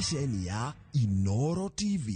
Ceceni ya Inoro TV.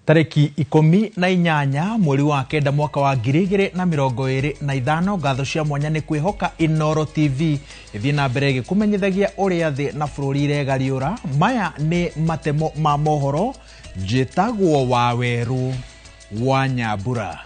Tarĩki 18 mweri wa 9 mwaka wa 2025 ngatho cia mwanya nĩ kwĩhoka Inoro TV ĩthiĩ na mbere ĩgĩkũmenyithagia ũrĩa thĩ na bũrũri iregariũra. Maya nĩ matemo ma mohoro. Njĩtagwo Wawerũ wa Nyambura.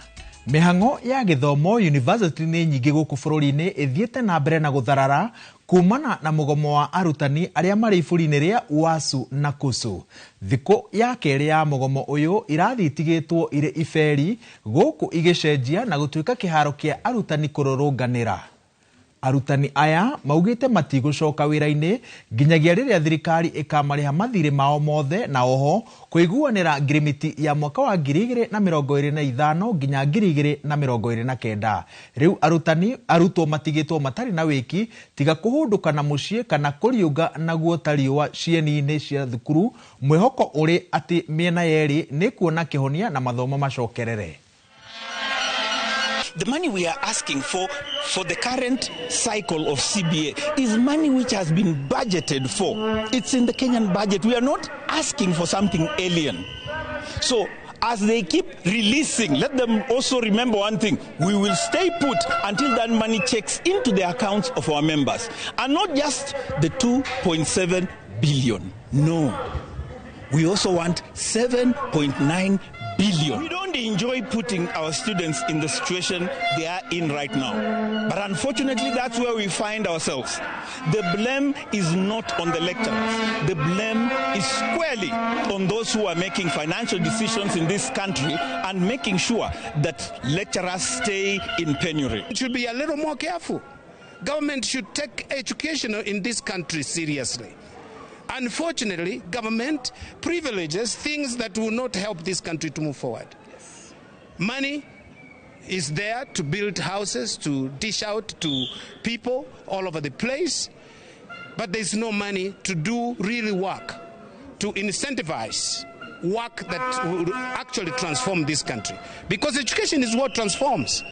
Mĩhang'o ya gĩthomo university nĩ nyingĩ gũkũ bũrũri-inĩ ĩthiĩte na mbere na gũtharara kumana na mũgomo wa arutani arĩa marĩ iburi-inĩ rĩa UASU na KUSU. Thikũ ya kerĩ ya mũgomo ũyũ irathi itigĩtwo irĩ iberi gũkũ igĩcenjia na gũtuĩka kĩharo kĩa arutani kũrũrũnganĩra. Arutani aya maugĩte matigũcoka wĩra-inĩ nginyagia rĩrĩa thirikari ĩkamarĩha mathirĩ mao mothe na oho kũiguanĩra ngirimiti ya mwaka wa 2025 nginya 2029. Rĩu arutwo matigĩtwo matarĩ na wĩki tiga kũhũndũka na mũciĩ kana kũriũnga naguo ta riũa cieni-inĩ cia thukuru, mwĩhoko ũrĩ atĩ mĩena yerĩ nĩ kuona kĩhonia na mathomo macokerere. The money we are asking for the current cycle of CBA is money which has been budgeted for. It's in the Kenyan budget. We are not asking for something alien. So as they keep releasing, let them also remember one thing. We will stay put until that money checks into the accounts of our members. And not just the 2.7 billion. No. We also want 7.9 billion. We don't enjoy putting our students in the situation they are in right now. But unfortunately, that's where we find ourselves. The blame is not on the lecturers. The blame is squarely on those who are making financial decisions in this country and making sure that lecturers stay in penury. It should be a little more careful. Government should take education in this country seriously. Unfortunately, government privileges things that will not help this country to move forward. Yes. Money is there to build houses, to dish out to people all over the place, but there's no money to do really work, to incentivize work that will actually transform this country. Because education is what transforms.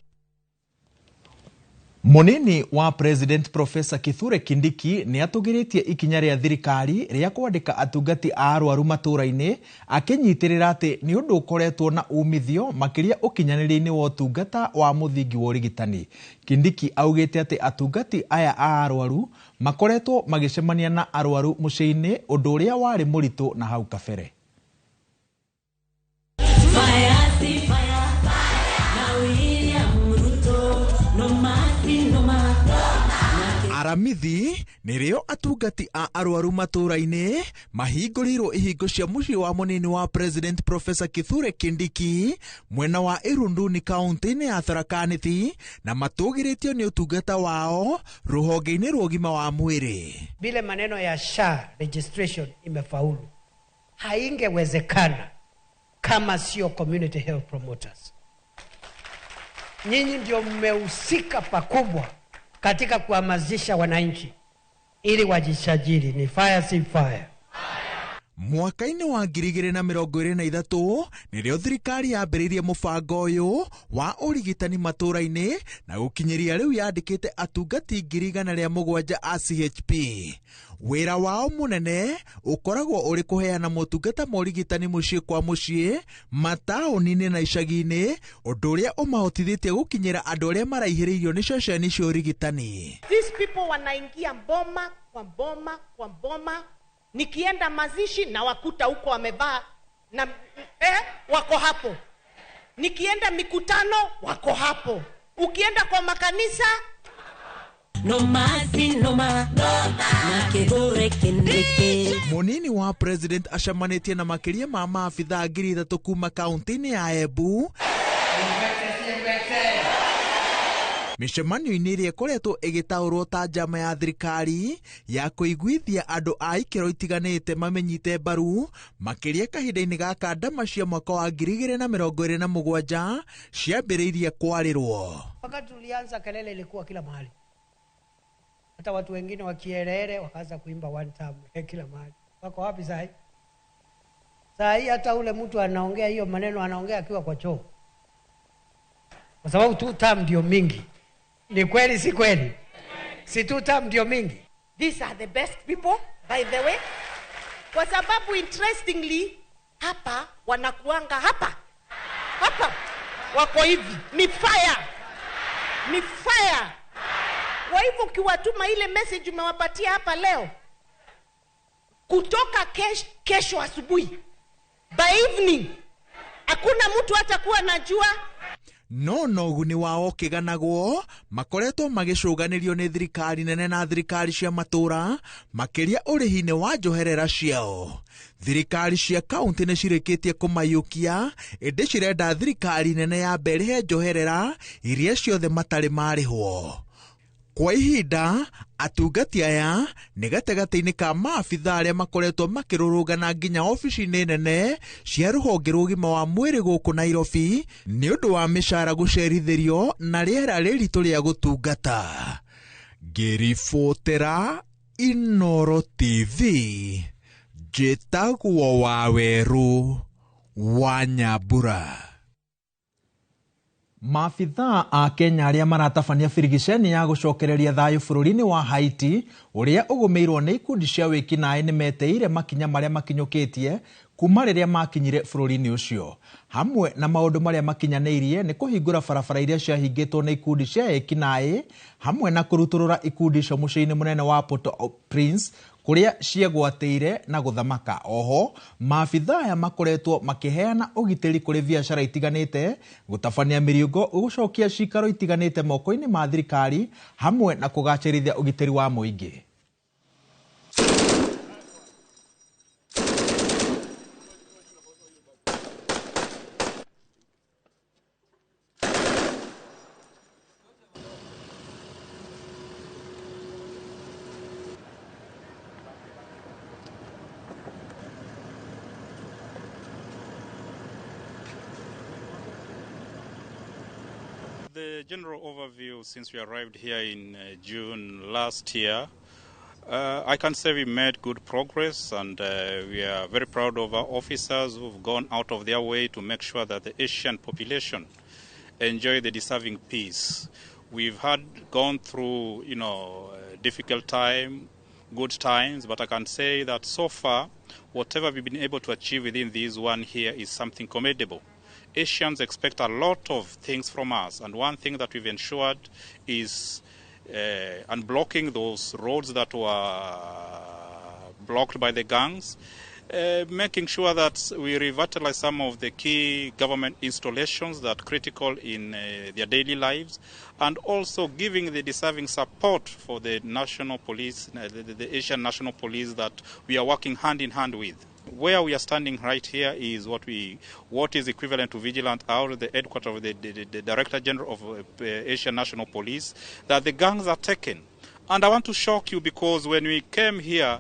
Munini wa President Professor Kithure Kindiki nĩ atũgĩrĩtie ikinya rĩa thirikari rĩa kwandĩka atungati a arwaru matũũra-inĩ akĩnyitĩrĩra atĩ nĩ ũndũ ũkoretwo na umithio makĩria ũkinyanĩria-inĩ wa ũtungata wa mũthingi wa ũrigitani. Kindiki augĩte atĩ atungati aya a arwaru makoretwo magĩcemania na arwaru mũciĩ-inĩ ũndũ ũrĩa warĩ mũritũ na hau kabere. Aramithi nĩrĩo atungati a arwaru matũũra-inĩ mahingũrĩirwo ihingo cia mũciĩ wa mũnini wa President Professor Kithure Kindiki mwena wa Irunduni kaunti-inĩ ya Tharaka Nithi na matũgĩrĩtio nĩ ũtungata wao rũhonge-inĩ rwa ũgima wa mwĩrĩ. Vile maneno ya SHA registration imefaulu, haingewezekana kama sio community health promoters. Nyinyi ndio mmehusika pakubwa katika kuhamasisha wananchi ili wajisajili. Ni fire si fire. Mwaka-inĩ wa 2023 nĩrĩo thirikari yambĩrĩirie mũbango ũyũ wa ũrigitani matũũra-inĩ na gũkinyĩria rĩu yandĩkĩte atungati 107 a CHP. Wĩra wao mũnene ũkoragwo ũrĩ kũheana motungata ma ũrigitani mũciĩ kwa mũciĩ mataũni-inĩ na icagi-inĩ, ũndũ ũrĩa ũmahotithĩtie gũkinyĩra andũ arĩa maraihĩrĩirio nĩ ceceni cia ũrigitani. These people wanaingia mboma kwa mboma kwa mboma. Nikienda mazishi na wakuta huko wamevaa na wako hapo. Nikienda mikutano wako hapo. Ukienda kwa makanisa. Munini wa president acemanĩtie na makĩria ma maabithaa 3,000 kuma kaunti-inĩ ya Embu mĩcemanio-inĩ ĩrĩa ĩkoretwo ĩgĩtaũrwo ta njama ya thirikari ya kũiguithia andũ a ikĩro itiganĩte mamenyite mbaru makĩria kahinda-inĩ gaka ndama cia mwaka wa 2027 ciambĩrĩirie kwarĩrwo. Wakati tulianza kelele ilikuwa kila mahali, hata watu wengine wakielele wakaanza kuimba one time kila mahali. Wako wapi saa hii? Saa hii hata ule mtu anaongea hiyo maneno anaongea akiwa kwa choo, kwa sababu two term ndio mingi. Ni kweli si kweli? Si two term ndio mingi? These are the best people, by the way, kwa sababu interestingly hapa wanakuanga hapa hapa wako hivi, ni fire, ni fire. Kwa hivyo ukiwatuma ile message umewapatia hapa leo, kutoka kesho asubuhi by evening hakuna mtu hatakuwa anajua. No ũguni wao ũkĩganagwo makoretwo magĩcũganĩrio nĩ thirikari nene na thirikari cia matũra makĩria ũrĩhi-inĩ wa njoherera ciao. Thirikari cia kaunti nĩ cirĩkĩtie kũmaiyũkia ĩndĩ cirenda thirikari nene yambe ĩrĩhe njoherera iria ciothe matarĩ marĩhwo. Kwa ihinda atungati aya nĩ gatagatĩ-inĩ ka maabithaa arĩa makoretwo makĩrũrũngana nginya obici-inĩ nene cia rũhonge rwa ũgima wa mwĩrĩ gũkũ Nairobi nĩ ũndũ wa mĩcara gũcerithĩrio na rĩera rĩritũ rĩa gũtungata. Ngĩribotera Inooro TV, njĩtagwo Wawerũ wa Nyambura. Maabithaa a Kenya arĩa maratabania birigiceni ya gũcokereria thayũ bũrũri-inĩ wa Haiti ũrĩa ũgũmĩirwo nĩ ikundi cia wĩkinaĩ nĩmeteire makinya marĩa makinyũkĩtie kuma rĩrĩa makinyire bũrũri-inĩ ũcio. Hamwe na maũndũ marĩa makinyanĩirie nĩ kũhingũra barabara iria ciahingĩtwo nĩ ikundi cia ĩkinaĩ hamwe na kũrutũrũra ikundi icio mũciĩ-inĩ mũnene wa Port-au-Prince kũrĩa ciegwatĩire na gũthamaka. Oho maabithaa aya makoretwo makĩheana ũgitĩri kũrĩ biacara itiganĩte, gũtabania mĩriũngo, gũcokia cikaro itiganĩte moko-inĩ ma thirikari hamwe na kũgacĩrithia ũgitĩri wa mũingĩ. The general overview since we arrived here in June last year, I can say we made good progress, and we are very proud of our officers who've gone out of their way to make sure that the Asian population enjoy the deserving peace. We've had gone through, difficult time, good times, but I can say that so far, whatever we've been able to achieve within this one here is something commendable. Asians expect a lot of things from us, and one thing that we've ensured is unblocking those roads that were blocked by the gangs, making sure that we revitalize some of the key government installations that are critical in their daily lives, and also giving the deserving support for the national police, the Asian National Police that we are working hand in hand with. Where we are standing right here is what is equivalent to Vigilant Hour, the headquarters of the Director General of Asian National Police, that the gangs are taken. And I want to shock you because when we came here,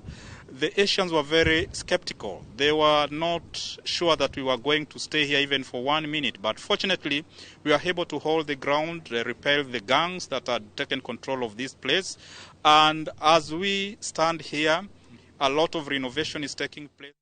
the Asians were very skeptical. They were not sure that we were going to stay here even for 1 minute. But fortunately, we were able to hold the ground, repel the gangs that had taken control of this place. And as we stand here, a lot of renovation is taking place.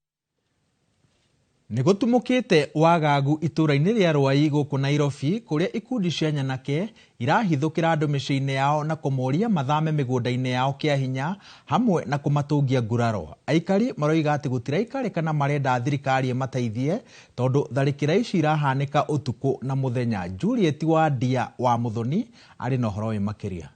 Nĩ gũtumũkĩte wagagu itũra-inĩ rĩa Rwai gũkũ Nairobi kũrĩa ikundi cia nyanake irahithũkĩra andũ mĩciĩ-inĩ yao na kũmoria mathame mĩgũnda-inĩ yao kĩa hinya hamwe na kũmatũngia nguraro. Aikari maroiga atĩ gũtiraikarĩka na marenda thirikari ĩmateithie tondũ tharĩkĩra ici irahanĩka ũtukũ na mũthenya. Juliet Wandia wa Muthoni arĩ na ũhoro ũyũ makĩria.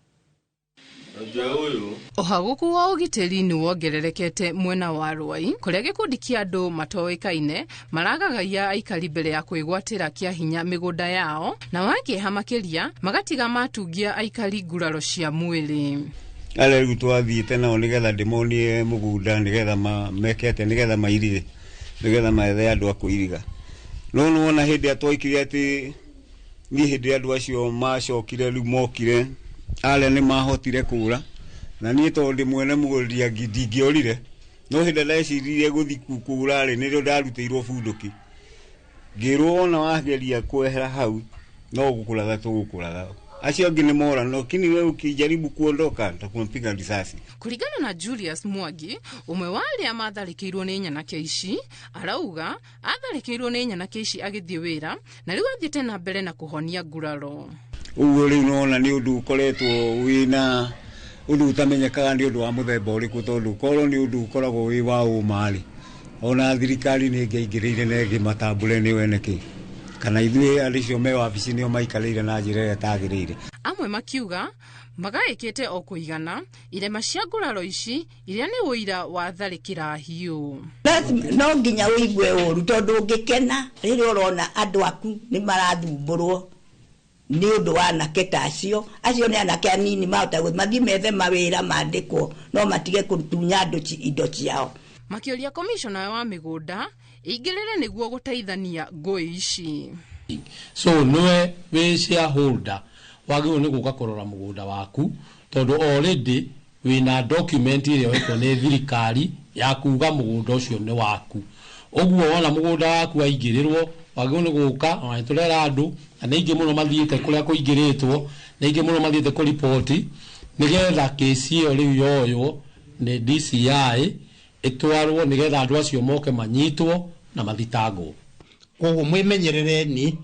Ũhagũku wa ũgitĩri nĩ wongererekete mwena wa Rwai kũrĩa gĩkundi kĩa andũ matoĩkaine maragagaia aikari mbere ya kwĩgwatĩra kĩa hinya mĩgũnda yao na wakĩeha makĩria magatiga matungia aikari nguraro cia mwĩrĩ. Arĩa rĩu twathiĩte nao nĩgetha ndĩmonie mũgũnda nĩgetha mekete nĩgetha mairige nĩgetha methe andũ a kũiriga. No nĩwona hĩndĩ ĩrĩa twaikire atĩ niĩ hĩndĩ ĩrĩa andũ acio macokire rĩu mokire arĩa nĩ mahotire kũra na niĩ tondũ ndĩ mwene mũgũnda ndingĩorire no hĩndĩ ndeciririe gũthiĩ kũra rĩ nĩrĩo ndarutĩirwo bunduki ngĩrwo ona wageria kwehera hau no gũkũratha tũgũkũratha. Acio angĩ nĩ mora no kini we ukijaribu kuondoka nitakupiga risasi. Kũringana na Julius Mwangi, ũmwe wa arĩa matharĩkĩirwo nĩ nyanake ici, arauga atharĩkĩirwo nĩ nyanake ici agĩthiĩ wĩra na rĩu athiĩte na mbere na kũhonia nguraro. Ũguo rĩu nona nĩ ũndũ ũkoretwo wĩna ũndũ ũtamenyekaga nĩ ũndũ wa mũthemba ũrĩkũ tondũ korwo nĩ ũndũ ũkoragwo wĩ wa ũma rĩ ona thirikari nĩ ĩngĩaingĩrĩire na ĩngĩmatambũre nĩ wene kĩ kana ithuĩ andũ acio me wabici nĩo maikarĩire na njĩra ĩrĩa ĩtagĩrĩire. Amwe makiuga magaĩkĩte o kũigana irema cia nguraro ici iria nĩ ũira wa tharĩkĩra hiũ. No nginya ũigue ũru tondũ ũngĩkena rĩrĩa ũrona andũ aku nĩ marathumbũrwo nĩ ũndũ wa anake ta acio. Acio nĩ anake anini mahota mathiĩ methe mawĩra mandĩkwo no matige kũtunya andũ indo ciao. Makĩũria komishona wa mĩgũnda ĩingĩrĩre nĩguo gũteithania ngũĩ ici. So nĩwe wĩ shareholder wagĩrĩirwo nĩ gũka kũrora mũgũnda waku tondũ already wĩna document ĩrĩa yoetwo nĩ thirikari ya kuga mũgũnda ũcio nĩ waku. Ũguo wona mũgũnda waku waingĩrĩrwo wagĩrĩirwo nĩ gũka ona nĩtũrera andũ na nĩ aingĩ mũno mathiĩte kũrĩa kũingĩrĩtwo nĩ aingĩ mũno mathiĩte kũriboti nĩgetha kĩci ĩyo rĩu yoywo nĩ DCI ĩtwarwo nĩgetha andũ acio moke manyitwo na mathitangwo. Koguo mwimenyerereni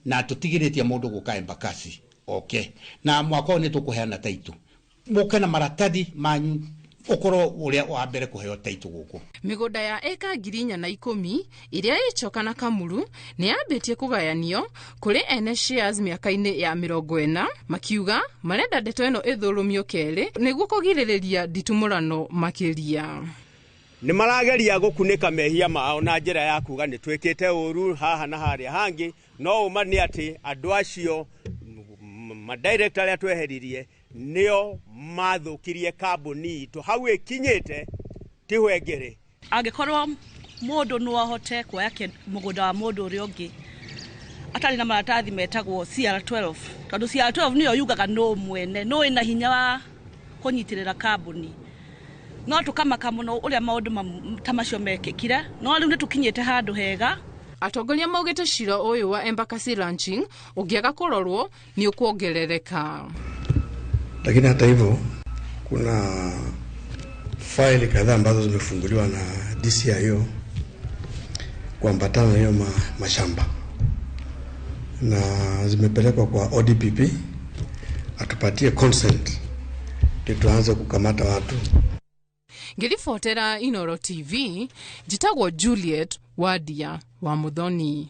na tũtigĩrĩtie mũndũ gũka Embakasi oke na mwaka ũyũ nĩ tũkũheana taitũ mũke na maratathi manyu ũkorwo ũrĩa wa mbere kũheo taitũ gũkũ. Mĩgũnda ya ĩka 410 ĩrĩa ĩ na Kamuru nĩ yambĩtie kũgayanio kũrĩ ene shares mĩaka-inĩ ya 40 makiuga marenda ndeto ĩno ĩthũrũmio kerĩ nĩguo kũgirĩrĩria nditumũrano makĩria. Nĩ marageria gũkunĩka mehia mao na njĩra ya kuga nĩ twĩkĩte ũru haha na harĩa hangĩ no ũma nĩ atĩ andũ acio madirector arĩa tweheririe nĩo mathũkirie kambuni itũ hau ĩkinyĩte ti hwengere. Angĩkorwo mũndũ no ahote kuoya mũgũnda wa mũndũ ũrĩa ũngĩ atarĩ na maratathi metagwo CR12 tondũ CR12 nĩyo yugaga no mwene no ĩna hinya wa kũnyitĩrĩra kambuni no tũkamaka mũno ũrĩa maũndũ ta macio mekĩkire no rĩu nĩ tũkinyĩte handũ hega. Atongoria maugĩte cira ũyũ wa Embakasi Ranching ũngĩaga kũrorwo nĩ ũkuongerereka. Lakini hata hivyo kuna faili kadhaa ambazo zimefunguliwa na DCIO kuambatana na hiyo mashamba na zimepelekwa kwa ODPP atupatie consent ndio tuanze kukamata watu. Ngĩribotera Inoro TV njĩtagwo Juliet Wadia wa Muthoni.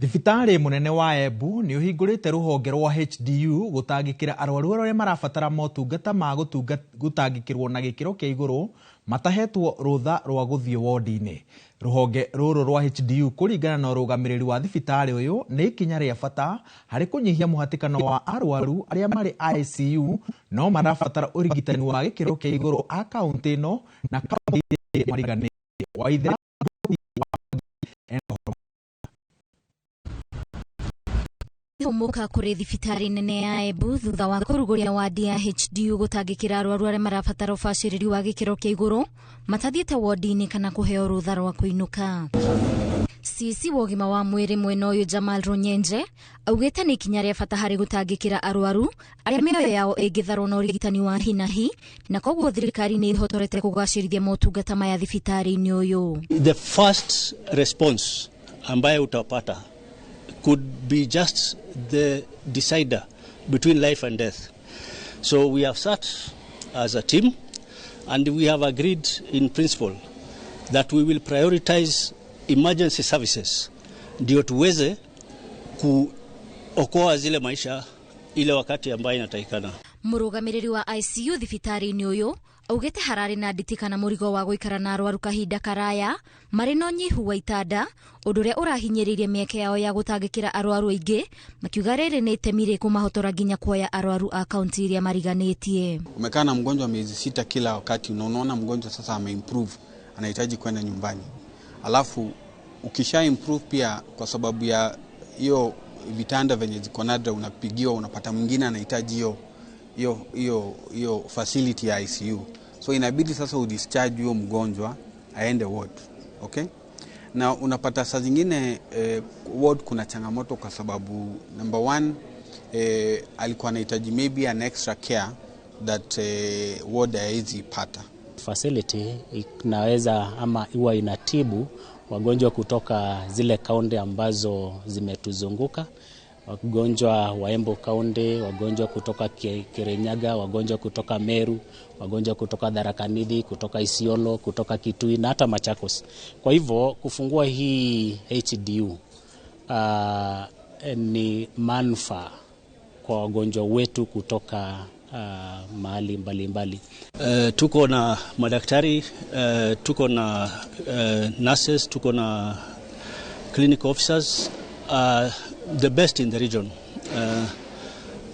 Thibitarĩ mũnene wa Embu nĩ ũhingũrĩte rũhonge rwa HDU gũtangĩkĩra arwaru arĩa marabatara motungata ma gũtangĩkĩrwo na gĩkĩro kĩa igũrũ matahetwo rũtha rwa gũthiĩ wodi-inĩ. Rũhonge rũrũ rwa HDU kũringana na ũrũgamĩrĩri wa thibitarĩ ũyũ nĩ ikinya rĩa bata harĩ kũnyihia mũhatĩkano wa arwaru arĩa marĩ ICU no marabatara ũrigitani wa gĩkĩro kĩa igũrũ a kaũntĩ ĩno na kaũntĩ iria mariganĩtie. Waithera Humuka kũrĩ thibitarĩ nene ya Embu thutha wa kũrugũria wadi ya HDU gũtangĩkĩra arwaru arĩa marabatara ũbacĩrĩri wa gĩkĩro kĩa igũrũ matathiĩte wodi-inĩ kana kũheo rũtha rwa kũinũka. CC wa ũgima wa mwĩrĩ mwena ũyũ Jamal Runyenje augĩte nĩ ikinya rĩa bata harĩ gũtangĩkĩra arwaru arĩa mĩoyo yao ĩngĩtharwo na ũrigitani wa hi na hi na koguo thirikari nĩ ĩhotorete kũgacĩrithia motungata maya thibitarĩ-inĩ ũyũ. The first response ambayo utapata could be just the decider between life and death. So we have sat as a team and we have agreed in principle that we will prioritize emergency services ndio tuweze kuokoa zile maisha ile wakati ambayo inatakikana. Mũrũgamĩrĩri wa ICU thibitarĩ-inĩ ũyũ augĩte hararĩ na nditi kana mũrigo wa gũikara na arwaru kahinda karaya marĩ na ũnyihu wa itanda, ũndũ ũrĩa ũrahinyĩrĩirie mĩeke yao ya gũtangĩkĩra arwaru aingĩ, makiuga rĩrĩ nĩ itemi rĩkũmahotora nginya kuoya arwaru a kaunti iria mariganĩtie. Umekaa na mgonjwa miezi 6 kila wakati na unaona mgonjwa sasa ameimprove, anahitaji kwenda nyumbani. Alafu ukisha improve pia kwa sababu ya hiyo vitanda venye ziko nadra, unapigiwa unapata mwingine anahitaji hiyo facility ya ICU. So inabidi sasa udischarge huyo mgonjwa aende ward. Okay? Na unapata saa zingine ward kuna changamoto kwa sababu number 1 alikuwa anahitaji maybe an extra care that ward haiwezi pata. Facility inaweza ama huwa inatibu wagonjwa kutoka zile kaunti ambazo zimetuzunguka, wagonjwa wa Embu County, wagonjwa kutoka Kirinyaga, wagonjwa kutoka Meru, wagonjwa kutoka Tharaka Nithi, kutoka Isiolo, kutoka Kitui na hata Machakos. Kwa hivyo kufungua hii HDU ni manufaa kwa wagonjwa wetu kutoka mahali mbalimbali. Tuko na madaktari, tuko na nurses, tuko na clinical officers, the best in the region.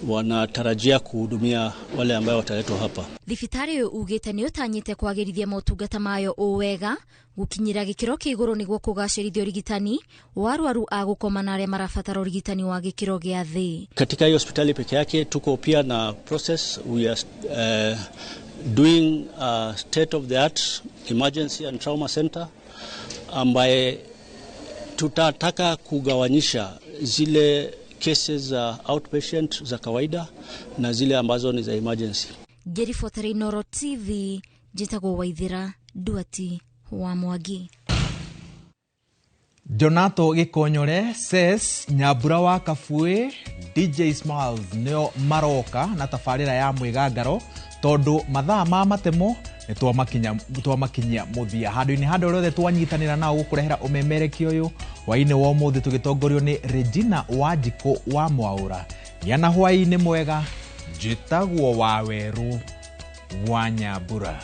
Wanatarajia kuhudumia wale ambao wataletwa hapa. Thibitarĩ ũyũ ugĩte nĩ ũtanyĩte kwagĩrithia motungata mayo o wega gũkinyĩra gĩkĩro kĩa igũrũ nĩguo kũgacĩrithia ũrigitani wa arwaru a gũkoma na arĩa marabatara ũrigitani wa gĩkĩro gĩa thĩ. Katika hiyo hospitali peke yake tuko pia na process, we are doing a state of the art emergency and trauma center ambaye tutataka kugawanyisha zile cases za outpatient za kawaida na zile ambazo ni za emergency. Ngĩribotera Inooro TV, njĩtagwo Waithira Duati wa Mwangi. Jonato Gikonyore, Ses, Nyambura wa Kabui, DJ Smiles nĩo maroka na tabarĩra ya mwĩgangaro tondũ mathaa ma matemo nĩ twamakinyia mũthia. Handũ-inĩ handũ rĩothe twanyitanĩra nao gũkũrehera ũmemerekia ũyũ hwaĩ-inĩ wa ũmũthĩ tũgĩtongorio nĩ Regina Wanjikũ wa Mwaũra. Gĩa na hwaĩ-inĩ mwega, njĩtagwo Wawerũ wa Nyambura.